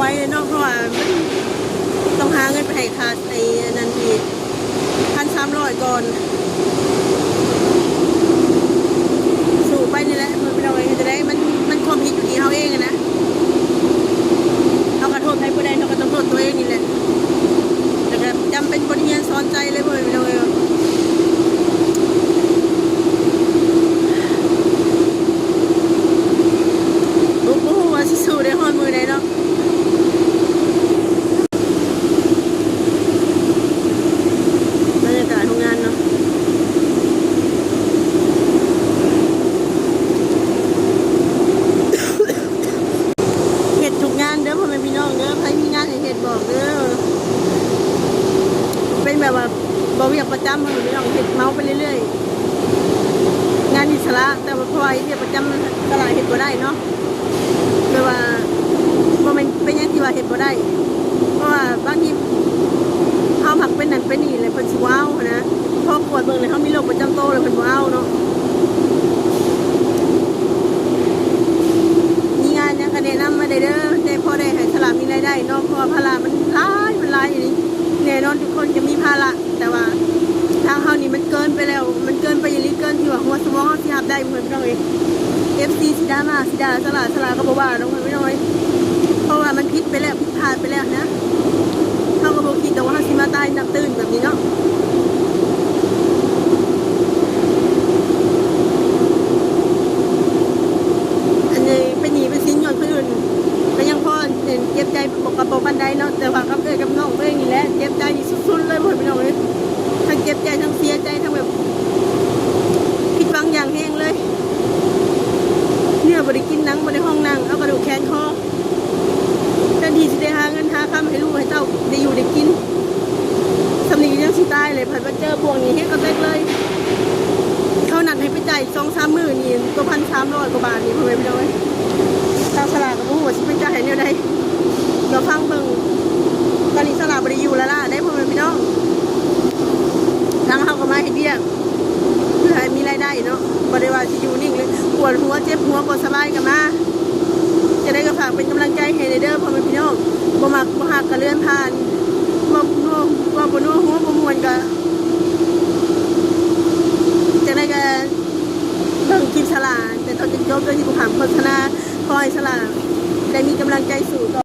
ໄປເນາະ ເພາະວ່າມັນຕ້ອງຫາເງິນໄປໃຫ້ຄ່າໄອ້ອັນນັ້ນອີກ ພັນສາມຮ້ອຍກ່ອນ. ສູ້ໄປນີ້ແຫຼະ ພີ່ນ້ອງເອີຍ ເຮັດຈັ່ງໃດ ມັນ ມັນຄວາມຜິດຢູ່ທີ່ເຮົາເອງຫັ້ນນະ. ເຮົາກໍໂທດໃຜບໍ່ໄດ້ ເຮົາກໍຕ້ອງໂທດຕົວເອງນີ້ແຫຼະ ແລ້ວກໍຈຳເປັນບົດຮຽນສອນໃຈເລີຍ ພໍ່ແມ່ພີ່ນ້ອງເອີຍ. ບໍ່ ບໍ່ຮູ້ວ່າຊິສູ້ໄດ້ຮອດມື້ໃດເນາະ. ບັນຍາກາດໂຮງງານເນາະ ເຮັດທຸກງານເດີ ພໍ່ແມ່ພີ່ນ້ອງເດີ ໃຜມີງານໃຫ້ເຮັດບອກເດີ. ເປັນແບບວ່າບໍ່ວຽກປະຈຳ ພໍ່ແມ່ພີ່ນ້ອງ ເຮັດເໝົາໄປເລື້ອຍໆ ງານອິດສະຫຼະ. ແຕ່ວ່າເພາະວ່າເຮັດວຽກປະຈຳ ອິດສະຫຼະເຮັດບໍ່ໄດ້ເນາະ ແບບວ່າບໍ່ແມ່ນເປັນຫຍັງທີ່ວ່າເຮັດບໍ່ໄດ້ ເພາະວ່າບາງທີເຮົາມັກເປັນນັ້ນເປັນນີ້ ແລ້ວເພິ່ນຊິບໍ່ເອົາຫັ້ນນະ. ພໍກວດເບິ່ງແລ້ວເຮົາມີໂລກປະຈຳໂຕ ແລ້ວເພິ່ນບໍ່ເອົາເນາະ. ມີງານຫຍັງກໍແນະນຳມາໄດ້ເດີ ແຕ່ພໍໄດ້ໃຫ້ສະຫຼະມີລາຍໄດ້ເນາະ ເພາະວ່າພາລະມັນຫຼາຍ ມັນຫຼາຍອີ່ຫຼີ. ແນ່ນອນທຸກຄົນກໍມີພາລະ ແຕ່ວ່າທາງເຮົານີ້ມັນເກີນໄປແລ້ວ ມັນເກີນໄປອີ່ຫຼີ ເກີນທີ່ວ່າຫົວສະໝອງເຮົາຊິຮັບໄດ້ ພໍ່ແມ່ພີ່ນ້ອງເອີຍ. ເອັຟຊີຊິດາມາ ຊິດ່າສະຫຼະ ສະຫຼະກໍບໍ່ວ່າດອກ ພໍ່ແມ່ພີ່ນ້ອງເອີຍ ເພາະວ່າມັນຜິດໄປແລ້ວ ຜິດພາດໄປແລ້ວນະ. ເຮົາກໍບໍ່ຄິດດອກວ່າເຮົາຊິມາຕາຍນັບຕື່ນແບບນີ້ເນາະ. ອັນນີ້ເປັນໜີ້ເປັນສິນຍ້ອນຄົນອື່ນ ກໍຍັງພໍເຈັບໃຈ ບໍ່ ກໍບໍ່ປານໃດເນາະ ແຕ່ວ່າກັບເອື້ອຍກັບນ້ອງຕົວເອງນີ້ແຫຼະ ເຈັບໃຈນີ້ສຸດໆເລີຍ ພໍ່ແມ່ພີ່ນ້ອງເອີຍ. ທັງເຈັບໃຈ ທັງເສຍໃຈ ທັງແບບຜິດຫວັງຢ່າງແຮງເລີຍ. ເນື້ອບໍ່ໄດ້ກິນ ໜັງບໍ່ໄດ້ຮ່ອງໜັງ ເອົາກະດູກແຂນຄໍ ແທນທີ່ຊິໄດ້ຫາເງິນຫາຄຳໃຫ້ລູກໃຫ້ເຕົ້າໄດ້ຢູ່ໄດ້ກິນ ສ່ຳນີ້ກໍຍັງຊິຕາຍເລີຍ ພັດມາເຈີພວກນີ້ແຮງກະແຕັກເລີຍ. ເຂົານັດໃຫ້ໄປຈ່າຍສອງສາມມື້ນີ້ ຕົວພັນສາມຮ້ອຍກວ່າບາ